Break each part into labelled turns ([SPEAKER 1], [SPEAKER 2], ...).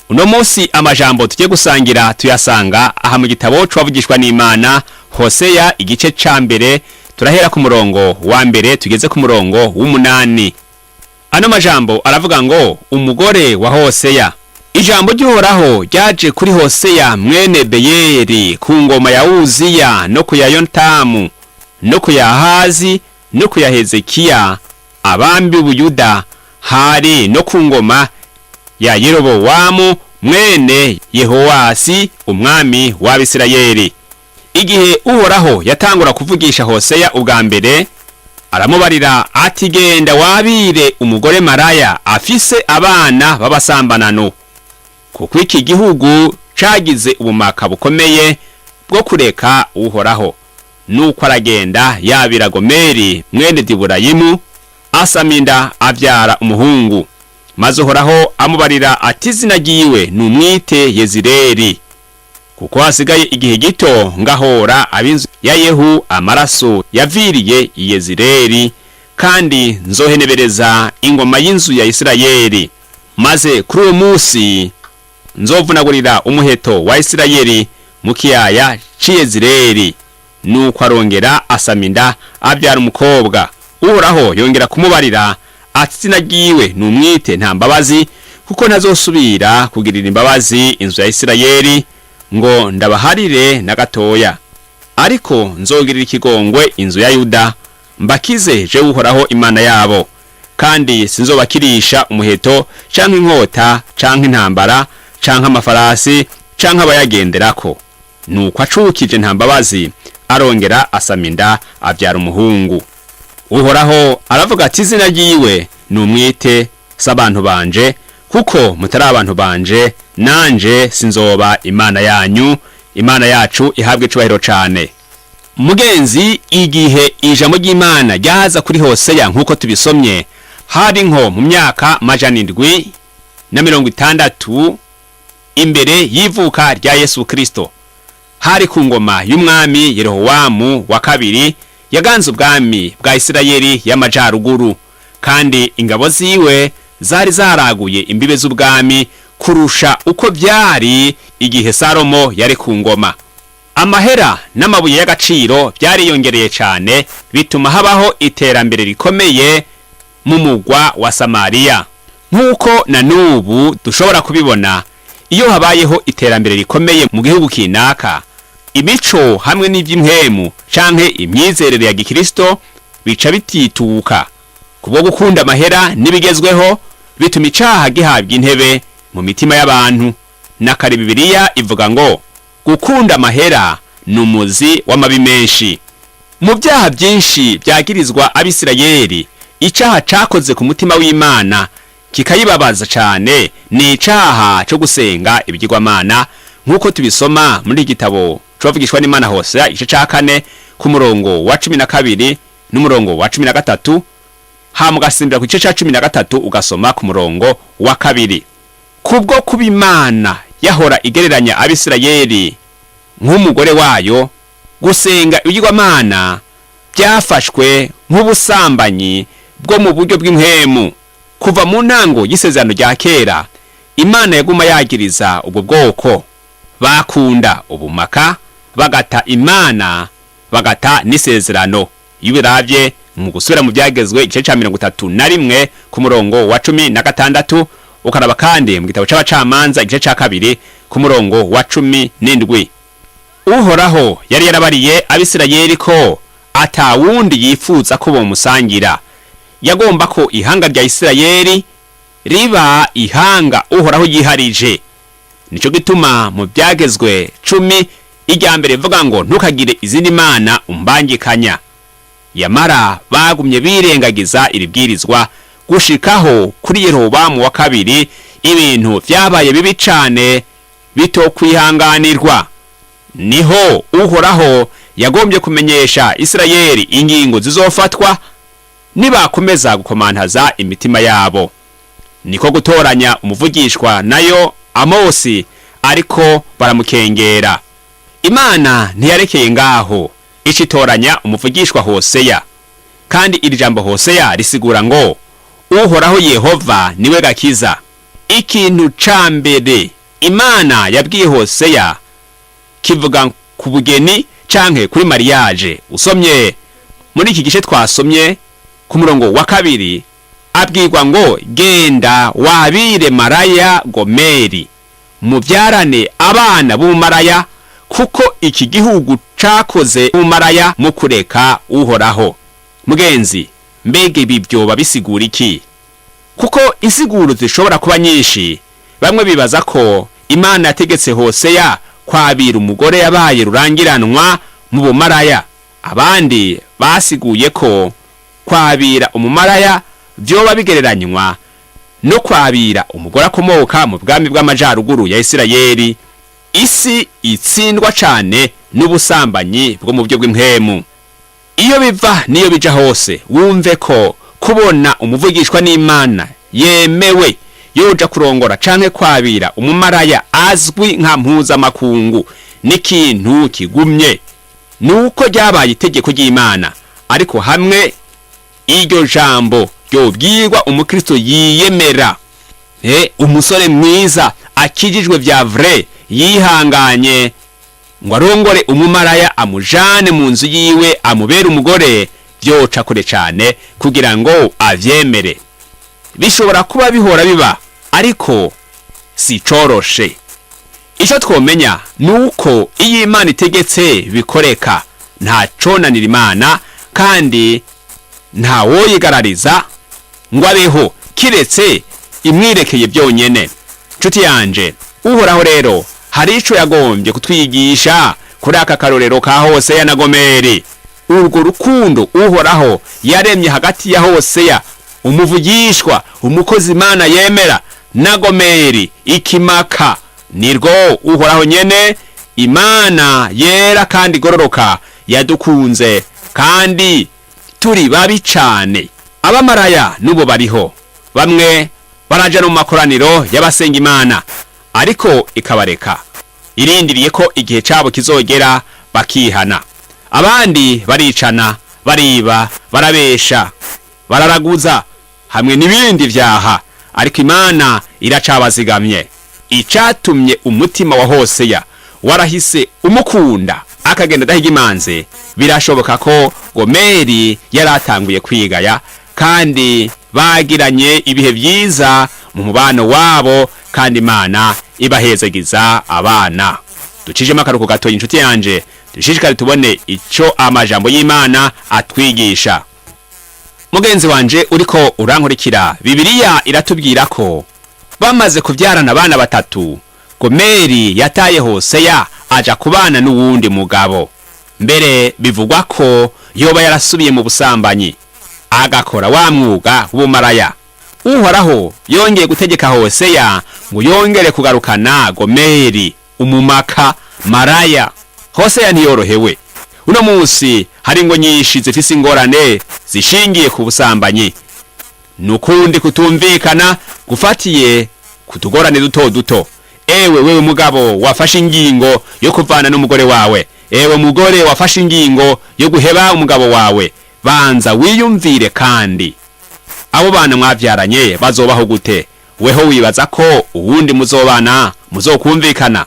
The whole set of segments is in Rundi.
[SPEAKER 1] Uno munsi amajambo tugiye gusangira tuyasanga aha mu gitabo c'uwavugishwa n'Imana Hoseya, igice ca mbere. Turahera ku murongo wa mbere tugeze ku murongo w'umunani. Ano majambo aravuga ngo: umugore wa Hoseya. Ijambo ry'Uhoraho ryaje kuri Hoseya mwene Beyeri ku ngoma ya Uziya no ku ya Yotamu no ku ya Ahazi no ku ya Hezekiya, abami b'Ubuyuda, hari no ku ngoma ya Yerobowamu mwene Yehowasi, umwami w'Abisirayeli. Igihe Uhoraho yatangura kuvugisha Hoseya ubwa mbere, aramubarira ati: genda wabire umugore maraya afise abana b'abasambanano, kuko iki gihugu cagize ubumaka bukomeye bwo kureka Uhoraho. Nuko aragenda yabira Gomeri mwene Diburayimu, asaminda avyara umuhungu. Maze Uhoraho amubarira ati: izina ryiwe numwite Yezireli, kuko hasigaye igihe gito ngahora ab'inzu ya Yehu amaraso yaviriye i Yezireli, kandi nzohenebereza ingoma y'inzu ya Isirayeli. Maze kuri uwo munsi nzovunagurira umuheto wa Isirayeli mu kiyaya c'i Yezireli. Nuko arongera asaminda abyara umukobwa. Uhoraho yongera kumubarira ati: izina ryiwe numwite Nta Mbabazi, kuko ntazosubira kugirira imbabazi inzu ya Isirayeli ngo ndabaharire na gatoya, ariko nzogirira ikigongwe inzu ya Yuda, mbakize jewe Uhoraho Imana yabo, kandi sinzobakirisha umuheto canke inkota canke intambara canke amafarasi canke abayagenderako. Nuko acukije Nta Mbabazi, arongera asaminda avyara umuhungu. Uhoraho aravuga ati: izina ryiwe numwite S'abantu banje, kuko mutari abantu banje, nanje sinzoba Imana yanyu. Imana yacu ihabwe icubahiro cane. Mugenzi, igihe ijambo ry'Imana ryaza kuri Hoseya nk'uko tubisomye, hari nko mu myaka 760 imbere y'ivuka rya Yesu Kristo. Hari ku ngoma y'umwami Yerobowamu wa kabiri, yaganze ubwami bwa Isirayeli y'amajaruguru, kandi ingabo ziwe zari zaraguye imbibe z'ubwami kurusha uko byari igihe Salomo yari ku ngoma. Amahera n'amabuye y'agaciro byariyongereye cyane, bituma habaho iterambere rikomeye mu mugwa wa Samariya. Nk'uko na n'ubu dushobora kubibona, iyo habayeho iterambere rikomeye mu gihugu kinaka, imico hamwe n'iby'impwemu canke imyizerere ya gikristo bica bitituka. Kubwo gukunda amahera n'ibigezweho, bituma icaha gihabwa intebe mu mitima y'abantu. Na kare Bibiliya ivuga ngo gukunda amahera ni umuzi w'amabi menshi. Mu byaha byinshi byagirizwa Abisirayeli, icaha cakoze ku mutima w'Imana kikayibabaza cane ni icaha co gusenga ibigirwamana, nk'uko tubisoma muri igitabo c'uwavugishwa n'Imana Hoseya, igice ca 4 ku murongo wa 12 n'umurongo wa 13, hama ugasimbira ku gice ca 13 ugasoma ku murongo wa 2. Kubwo kuba Imana yahora igereranya Abisirayeli nk'umugore wayo, gusenga ibigirwamana byafashwe nk'ubusambanyi bwo mu buryo bw'impwemu. Kuva mu ntango y'isezerano rya kera, Imana yaguma yagiriza ubwo bwoko bakunda ubumaka, bagata Imana, bagata n'isezerano. Iyo ubiravye mu gusubira mu Byagezwe, igice ca 31 ku murongo wa 16, ukaraba kandi mu gitabo c'Abacamanza, igice ca 2 ku murongo wa 17. Uhoraho yari yarabariye Abisirayeli ko atawundi yifuza ko bomusangira. Yagomba ko ihanga rya Isirayeli riba ihanga Uhoraho yiharije. Nico gituma mu Byagezwe 10, irya mbere rivuga ngo: ntukagire izindi mana umbangikanya. Yamara bagumye birengagiza iri bwirizwa gushikaho kuri Yerobowamu wa kabiri ibintu vyabaye bibi cane bitokwihanganirwa. Niho Uhoraho yagombye kumenyesha Isirayeli ingingo zizofatwa nibakomeza gukomantaza imitima yabo. Niko gutoranya umuvugishwa nayo Amosi, ariko baramukengera. Imana ntiyarekeye ngaho, icitoranya umuvugishwa Hoseya. Kandi iri jambo Hoseya risigura ngo Uhoraho Yehova niwe gakiza. Ikintu ca mbere Imana yabwiye Hoseya kivuga ku bugeni canke kuri mariage. Usomye muri iki gice twasomye ku murongo wa 2, abwirwa ngo: "Genda wabire maraya Gomeri, mubyarane abana b'umaraya, kuko iki gihugu cakoze umaraya mu kureka Uhoraho." Mugenzi, mbega ibi byoba bisigura iki? Kuko insiguro zishobora kuba nyinshi. Bamwe bibaza ko Imana yategetse Hoseya kwabira umugore yabaye rurangiranwa mu bumaraya. Abandi basiguye ko kwabira umumaraya vyoba bigereranywa no kwabira umugore akomoka mu bwami bw'amajaruguru ya Isirayeli, isi itsindwa cane n'ubusambanyi bwo mu buryo bw'impwemu. Iyo biva niyo bija hose, wumve ko kubona umuvugishwa n'Imana yemewe yoja kurongora canke kwabira umumaraya azwi nka mpuzamakungu n'ikintu kigumye, nuko ryabaye itegeko ry'Imana. Ariko hamwe iryo jambo ryobwirwa umukristo yiyemera, umusore mwiza akijijwe vya vrai, yihanganye ngo arongore umumaraya, amujane mu nzu yiwe, amubere umugore, vyoca kure cane kugira ngo avyemere. Bishobora kuba bihora biba, ariko si coroshe. Ico twomenya nuko iyo Imana itegetse bikoreka, nta conanira Imana, kandi nta woyigarariza ngo abeho kiretse imwirekeye byonyene. Nshuti yanje, Uhoraho rero hari ico yagombye kutwigisha kuri aka karorero ka Hoseya na Gomeri. Urwo rukundo Uhoraho yaremye hagati ya Hoseya, umuvugishwa, umukozi Imana yemera, na Gomeri ikimaka, nirwo Uhoraho nyene, Imana yera kandi igororoka, yadukunze kandi turi babi cane. Abamaraya n'ubu bariho, bamwe baraja no mu makoraniro y'abasenga Imana, ariko ikabareka irindiriye ko igihe cabo kizogera bakihana. Abandi baricana, bariba, barabesha, bararaguza hamwe n'ibindi vyaha, ariko Imana iracabazigamye. Icatumye umutima wa Hoseya warahise umukunda akagenda adahiga imanzi, birashoboka ko Gomeri yaratanguye kwigaya, kandi bagiranye ibihe byiza mu mubano wabo, kandi Imana ibahezagiza abana. Ducijemo akaruhuko gatoya, inshuti yanje, dushishikare tubone ico amajambo y'Imana atwigisha. Mugenzi wanje uriko urankurikira, Bibiliya iratubwira ko bamaze kubyarana abana batatu, Gomeri yataye Hoseya aja kubana n'uwundi mugabo. Mbere bivugwa ko yoba yarasubiye mu busambanyi, agakora wa mwuga w'ubumaraya. Uhoraho yongeye gutegeka Hoseya ngo yongere kugarukana Gomeri umumaka maraya. Hoseya ntiyorohewe. Uno munsi hari ingo nyinshi zifise ingorane zishingiye ku busambanyi nukundi kutumvikana gufatiye kutugorane duto duto. Ewe wewe mugabo wafashe ingingo yo kuvana n'umugore wawe, ewe mugore wafashe ingingo yo guheba umugabo wawe, banza wiyumvire. Kandi abo bana mwavyaranye bazobaho gute? Weho wibaza ko uwundi muzobana muzokumvikana?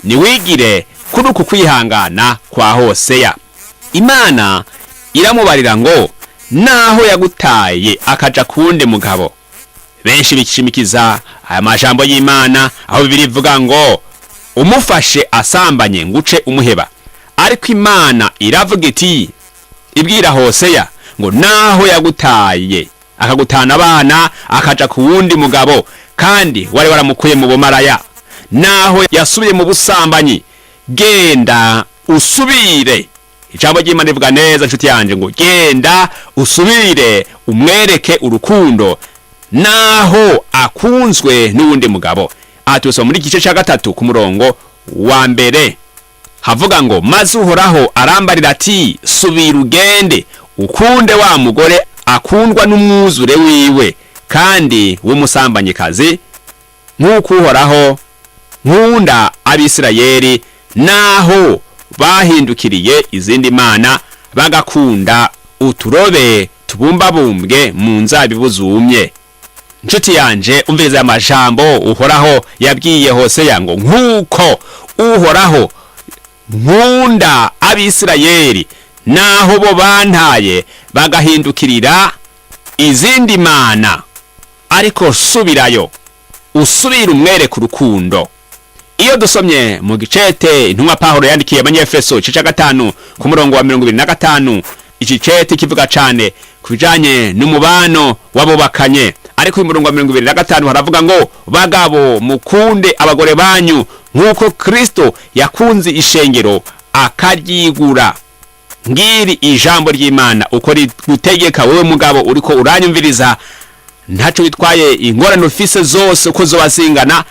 [SPEAKER 1] Niwigire kuri uku kwihangana kwa Hoseya. Imana iramubarira ngo naho yagutaye akaja kuwundi mugabo. Benshi bishimikiza aya majambo y'Imana aho Bibiri ivuga ngo umufashe asambanye nguce umuheba. Ariko Imana iravuga iti, ibwira Hoseya ngo naho yagutaye akagutana abana akaja ku wundi mugabo, kandi wari waramukuye mu bumaraya, naho yasubiye mu busambanyi, genda usubire. Ijambo ry'Imana rivuga neza, nshuti yanje, ngo genda usubire umwereke urukundo naho akunzwe n'uwundi mugabo. Aha tubisoma muri igice cya 3 ku murongo wa 1, havuga ngo: "Maze Uhoraho arambarira ati: Subira ugende ukunde wa mugore akundwa n'umwuzure wiwe kandi w'umusambanyikazi, nk'uko Uhoraho nkunda Abisirayeli naho bahindukiriye izindi mana, bagakunda uturobe tubumbabumbwe mu nzabibu zumye." Nshuti yanje, umviriza aya majambo Uhoraho yabwiye Hoseya ngo: "Nk'uko Uhoraho nkunda Abisirayeli, naho bo bantaye bagahindukirira izindi mana, ariko subirayo usubire umwereke urukundo." Iyo dusomye mu gicete intumwa Pawulo yandikiye Abanyefeso, igice cya 5 ku murongo wa 25, iki cete kivuga cane ku bijanye n'umubano w'abubakanye. Ariko uyu murongo wa 25 haravuga ngo: "Bagabo, mukunde abagore banyu nk'uko Kristo yakunze ishengero akaryigura." Ngiri ijambo ry'Imana uko rigutegeka wowe mugabo uriko uranyumviriza. Ntaco bitwaye ingorane ufise zose uko zoba zingana,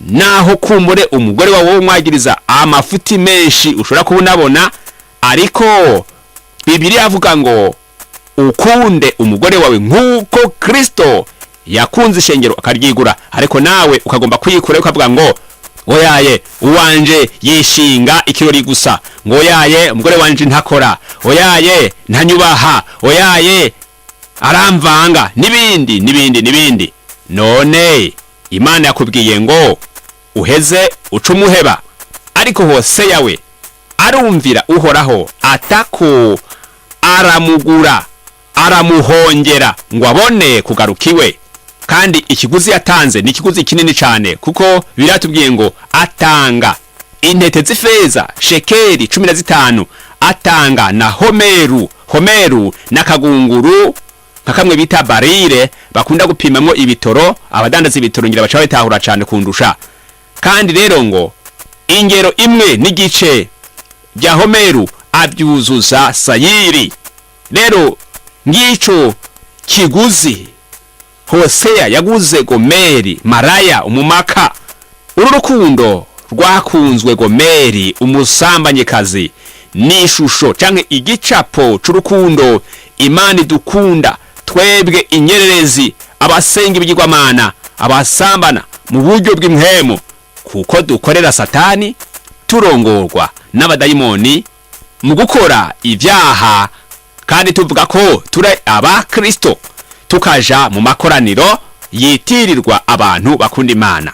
[SPEAKER 1] naho kumbure umugore wawe umwagiriza amafuti menshi ushobora kuba unabona, ariko Bibiliya avuga ngo ukunde umugore wawe nk'uko Kristo yakunze ishengero akaryigura. Ariko nawe ukagomba kwikura, ukavuga ngo: "Oyaye, uwanje yishinga ikirori gusa," ngo: "Oyaye, umugore wanje ntakora," "Oyaye, ntanyubaha," "Oyaye, aramvanga," n'ibindi n'ibindi n'ibindi. None Imana yakubwiye ngo uheze uce umuheba? Ariko Hoseya we arumvira Uhoraho, atako aramugura, aramuhongera ngo abone kugaruka iwe. Kandi ikiguzi yatanze ni ikiguzi kinini cyane, kuko biratubwiye ngo atanga intete z'ifeza shekeri 15, atanga na homeru. Homeru n'akagunguru nka kamwe bita barire bakunda gupimamwo ibitoro. Abadandaza ibitoro ngira baca babitahura cyane kundusha. Kandi rero ngo ingero 1.5 bya homeru abyuzuza sayiri. Rero ngico kiguzi Hoseya yaguze Gomeri, maraya umumaka. Uru rukundo rwakunzwe Gomeri umusambanyikazi ni ishusho canke igicapo c'urukundo Imana idukunda twebwe inyererezi, abasenga ibigirwamana, abasambana mu buryo bw'impwemu, kuko dukorera Satani, turongorwa n'abadayimoni mu gukora ibyaha, kandi tuvuga ko turi abakristo, tukaja mu makoraniro yitirirwa abantu bakunda Imana.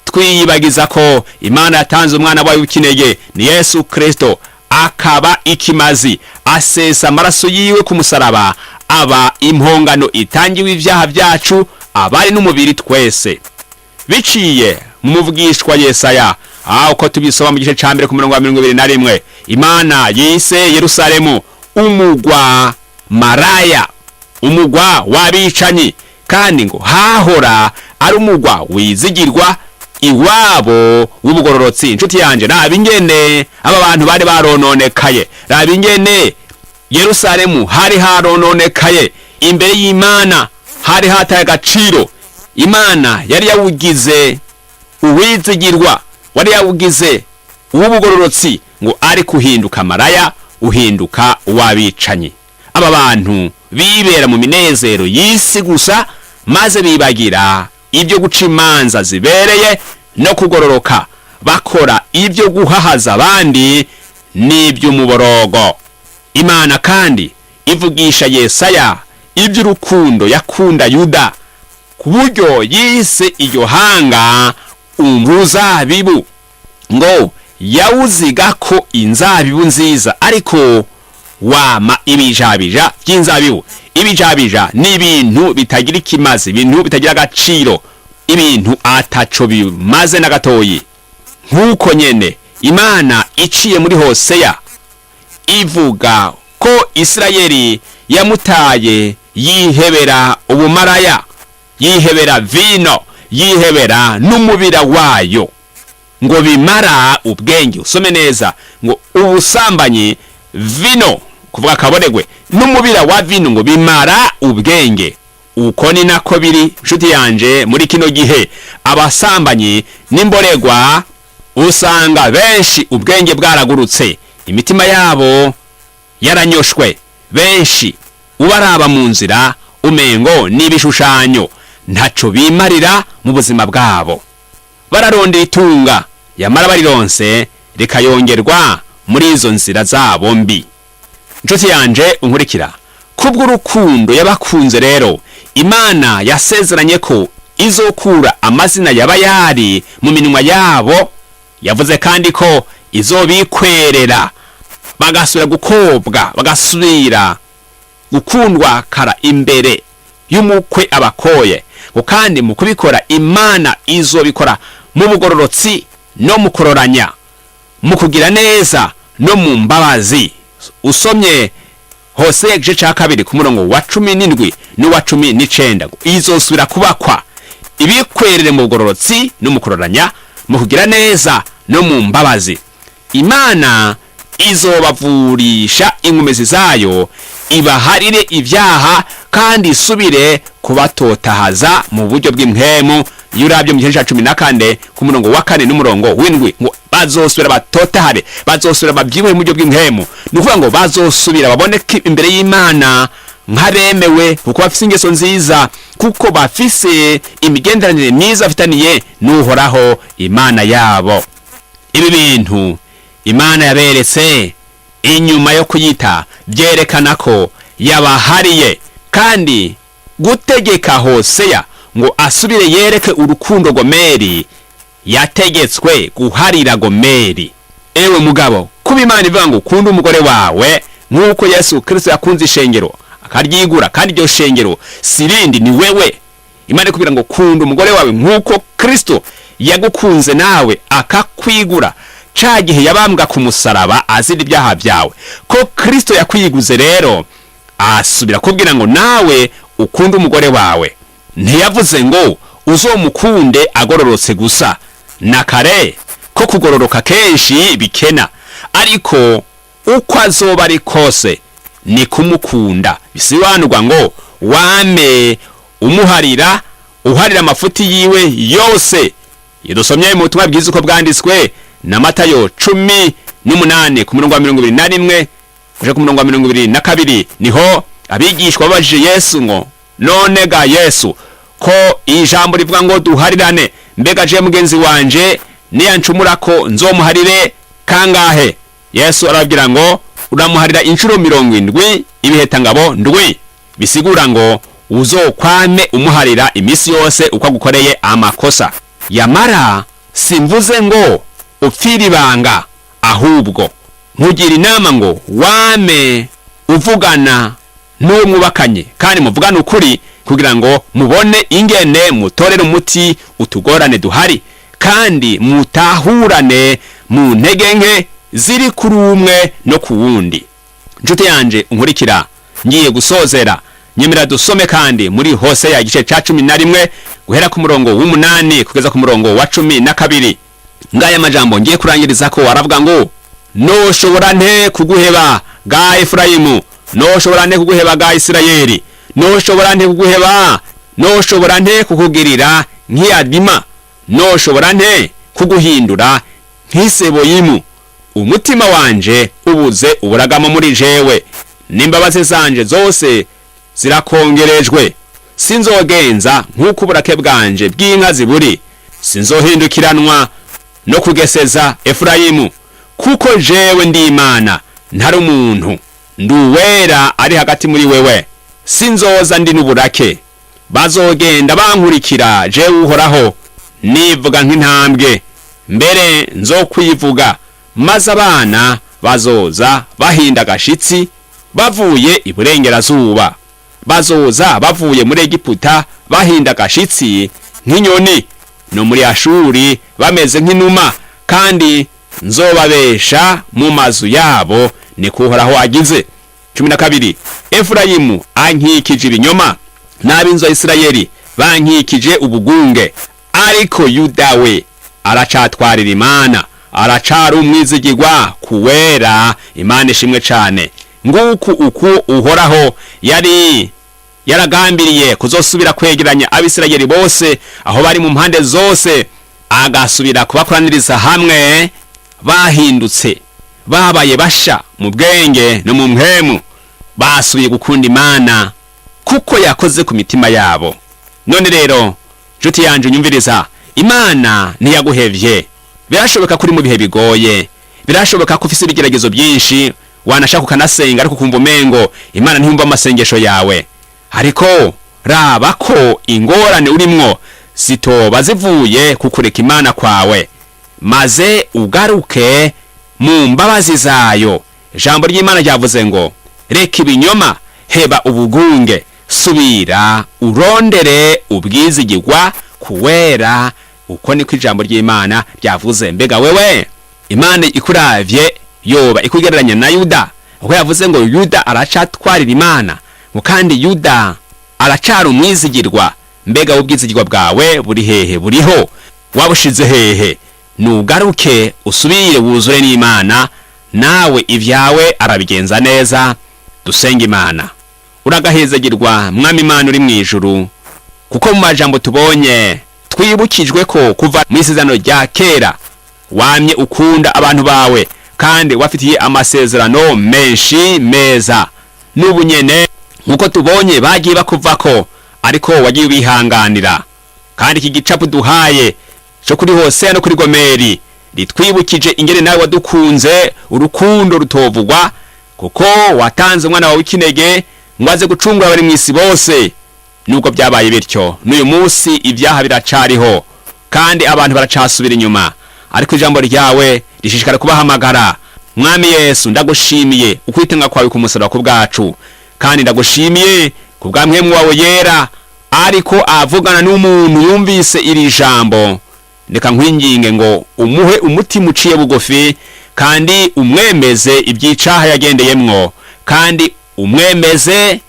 [SPEAKER 1] Twiyibagiza ko Imana yatanze umwana wayo w'ikinege, ni Yesu Kristo, akaba ikimazi, asesa amaraso yiwe ku musaraba, aba impongano itangiwe ibyaha byacu abari n'umubiri twese, biciye mu muvugishwa Yesaya. Aho uko tubisoma mu gice ca 1 ku murongo wa 21, Imana yise Yerusalemu umugwa maraya, umugwa w'abicanyi, kandi ngo hahora ari umugwa wizigirwa, iwabo w'ubugororotsi. Inshuti yanje, raba ingene aba bantu bari barononekaye, raba ingene Yerusalemu hari harononekaye imbere y'Imana, hari hataye agaciro. Imana yari yawugize uwizigirwa, wari yawugize uw'ubugororotsi, ngo ari kuhinduka maraya, uhinduka uw'abicanyi. Aba bantu bibera mu minezero y'isi gusa, maze bibagira ibyo guca imanza zibereye no kugororoka, bakora ibyo guhahaza abandi n'iby'umuborogo. Imana kandi ivugisha Yesaya iby'urukundo yakunda Yuda, ku buryo yise iryo hanga umuzabibu, ngo yawuziga ko inzabibu nziza, ariko wama ibijabija by'inzabibu. Ibijabija ni ibintu bitagira ikimazi, ibintu bitagira agaciro, ibintu ataco bimaze na gatoyi. Nk'uko nyene Imana iciye muri Hoseya ivuga ko Isirayeli yamutaye, yihebera ubumaraya, yihebera vino, yihebera n'umubira wayo, ngo bimara ubwenge. Usome neza ngo ubusambanyi, vino, kuvuga akaboregwe, n'umubira wa vino ngo bimara ubwenge. Uko ni nako biri, nshuti yanje, muri kino gihe abasambanyi n'imboregwa usanga benshi ubwenge bwaragurutse, imitima yabo yaranyoshwe. Benshi ubaraba mu nzira umengo n'ibishushanyo, ntaco bimarira mu buzima bwabo. Bararondera itunga, yamara barironse rikayongerwa muri izo nzira zabo mbi. Nshuti yanje unkurikira, kubw'urukundo yabakunze rero Imana yasezeranye ko izokura amazina ya Bayali mu minwa yabo. Yavuze kandi ko izobikwerera bagasubira gukobwa, bagasubira gukundwa kara imbere y'umukwe abakoye. Ngo kandi mu kubikora, Imana izobikora mu bugororotsi no mu kuroranya, mu kugira neza no mu mbabazi. Usomye Hose igice cya 2 ku murongo wa 17 n'uwa 19, ngo izosubira kubakwa ibikwerere mu bugororotsi no mu kuroranya, mu kugira neza no mu mbabazi. Imana izobavurisha inkomezi zayo, ibaharire ibyaha, kandi isubire kubatotahaza mu buryo bw'impwemu. Iyo urabye mu gice cya 14 ku murongo wa 4 n'umurongo w'7, ngo bazosubira batotahare, bazosubira babyibuhe mu buryo bw'impwemu. Ni ukuvuga ngo bazosubira baboneke imbere y'Imana nk'abemewe, kuko bafise ingeso nziza, kuko bafise imigenderanire myiza bafitaniye n'Uhoraho Imana yabo. Ibi bintu Imana yaberetse inyuma yo kuyita byerekana ko yabahariye, kandi gutegeka Hoseya ngo asubire yereke urukundo Gomeri, yategetswe guharira Gomeri. Ewe mugabo, kuba Imana ivuga ngo ukunda umugore wawe nk'uko Yesu Kristo yakunze ishengero akaryigura, kandi iryo shengero si rindi, ni wewe. Imana ikubwira ngo kunda umugore wawe nk'uko Kristo yagukunze nawe akakwigura ca gihe yabambwa ku musaraba azira ibyaha byawe. Ko Kristo yakwiguze rero, asubira kubwira ngo nawe ukunde umugore wawe. Ntiyavuze ngo uzomukunde agororotse gusa. Na kare ko kugororoka kenshi bikena, ariko uko azoba ari kose ni kumukunda. Bisobanurwa ngo wame umuharira, uharira amafuti yiwe yose. Iyo dusomye mu butumwa bwiza uko bwanditswe na Matayo 18 ku murongo wa 21 kuja ku murongo wa 22, niho abigishwa babajije Yesu ngo: "None ga Yesu, ko ijambo rivuga ngo duharirane, mbega je mugenzi wanje niyancumura ko nzomuharire kangahe?" Yesu arababwira ngo: "Uramuharira inshuro 70 ibihetangabo ndwi." Bisigura ngo uzokwame umuharira iminsi yose uko agukoreye amakosa. Yamara simvuze ngo upfire ibanga, ahubwo nkugira inama ngo wame uvugana n'uwo mwubakanye, kandi muvugane ukuri, kugira ngo mubone ingene mutorere umuti utugorane duhari, kandi mutahurane mu ntege nke ziri kuri umwe no ku wundi. Nshuti yanje unkurikira, ngiye gusozera. Nyemera dusome kandi muri Hoseya igice ca 11, guhera ku murongo w'8 kugeza ku murongo wa 12. Ngaya majambo ngiye kurangiriza ko aravuga ngo: "Noshobora nte kuguheba ga Efurayimu? Noshobora nte kuguheba ga Isirayeli? Noshobora nte kuguheba? Noshobora nte kukugirira nk'iyadima? Noshobora nte kuguhindura nk'iseboyimu? Umutima wanje ubuze uburagamo muri jewe, n'imbabazi zanje zose zirakongerejwe. Sinzogenza nk'uko uburake bwanje bw'inka ziburi, sinzohindukiranwa no kugeseza Efurayimu, kuko jewe ndi Imana, ntari umuntu, ndi Uwera ari hagati muri wewe. Sinzoza ndi n'uburake. Bazogenda bankurikira jewe Uhoraho, nivuga nk'intambwe, mbere nzokwivuga, maze abana bazoza bahinda agashitsi bavuye iburengerazuba, bazoza bavuye muri Egiputa bahinda agashitsi nk'inyoni, no muri Ashuri bameze nk'inuma, kandi nzobabesha mu mazu yabo, ni Uhoraho agize." 12: "Efurayimu ankikije ibinyoma, n'ab'inzu ya Isirayeli bankikije ubugunge, ariko Yuda we aracatwarira Imana, aracari umwizigirwa kuwera." Imana ishimwe cane. Nguku uku Uhoraho yari yaragambiriye kuzosubira kwegeranya Abisirayeli bose aho bari mu mpande zose, agasubira kubakoraniriza hamwe bahindutse, babaye basha mu bwenge no mu mpwemu, basubiye gukunda Imana kuko yakoze ku mitima yabo. None rero, nshuti yanje unyumviriza, Imana ntiyaguhevye. Birashoboka ko uri mu bihe bigoye, birashoboka ko ufise ibigeragezo byinshi, wanashaka ukanasenga ariko ukumva umengo Imana ntiyumva amasengesho yawe, ariko Raba ko ingorane urimwo zitoba zivuye ku kureka Imana kwawe, maze ugaruke mu mbabazi zayo. Ijambo ry'Imana ryavuze ngo: "Reka ibinyoma, heba ubugunge, subira urondere ubwizigirwa kuwera." Uko niko ijambo ry'Imana ryavuze. Mbega wewe, Imana ikuravye yoba ikugereranya na Yuda? Uko yavuze ngo Yuda aracatwarira Imana, ngo kandi Yuda aracara umwizigirwa. Mbega ubwizigirwa bwawe buri hehe? Buriho? Wabushize hehe? Nugaruke usubire wuzure n'Imana, nawe ibyawe arabigenza neza. Dusenga Imana. Uragahezagirwa, Mwami Imana uri mu ijuru, kuko mu majambo tubonye twibukijwe ko kuva mu isezerano rya kera wamye ukunda abantu bawe kandi wafitiye amasezerano menshi meza. N'ubu nyene nkuko tubonye bagiye bakuvako, ariko wagiye ubihanganira. Kandi iki gicapu duhaye cyo kuri Hoseya no kuri Gomeri ritwibukije ingene nawe wadukunze urukundo rutovugwa, kuko watanze umwana wawe w'ikinege ngo aze gucungura abari mu isi bose. Nubwo byabaye bityo, n'uyu munsi ibyaha biracariho kandi abantu baracasubira inyuma, ariko ijambo ryawe rishishikara kubahamagara. Mwami Yesu, ndagushimiye ukwitanga kwawe ku musaraba ku bwacu, kandi ndagushimiye ku bwa mpwemu wawe yera ariko avugana n'umuntu yumvise iri jambo. Reka nkwinginge ngo umuhe umutima uciye bugufi, kandi umwemeze ibyicaha yagendeyemwo, kandi umwemeze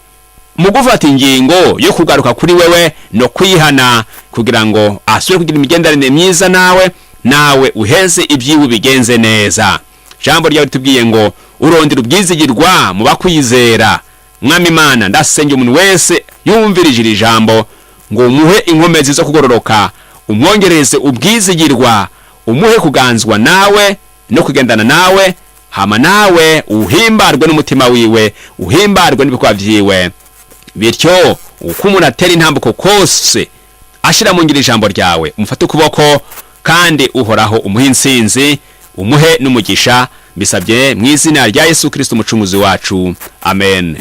[SPEAKER 1] mu gufata ingingo yo kugaruka kuri wewe no kwihana, kugira ngo asubire kugira imigenderanire myiza nawe, nawe uheze ibyiwe bigenze neza. Jambo ryawe ritubwiye ngo urondera ubwizigirwa mu bakwizera. Mwami Imana, ndasenge umuntu wese yumvirije iri jambo ngo umuhe inkomezi zo kugororoka, umwongereze ubwizigirwa, umuhe kuganzwa nawe no kugendana nawe, hama nawe uhimbarwe n'umutima wiwe, uhimbarwe n'ibikorwa vyiwe. Bityo uko umuntu atera intambuko kose ashira mu ngiro ijambo ryawe, umufate ukuboko kandi Uhoraho umuhe intsinzi, umuhe n'umugisha. Mbisabye mu izina rya Yesu Kristo umucunguzi wacu, amen.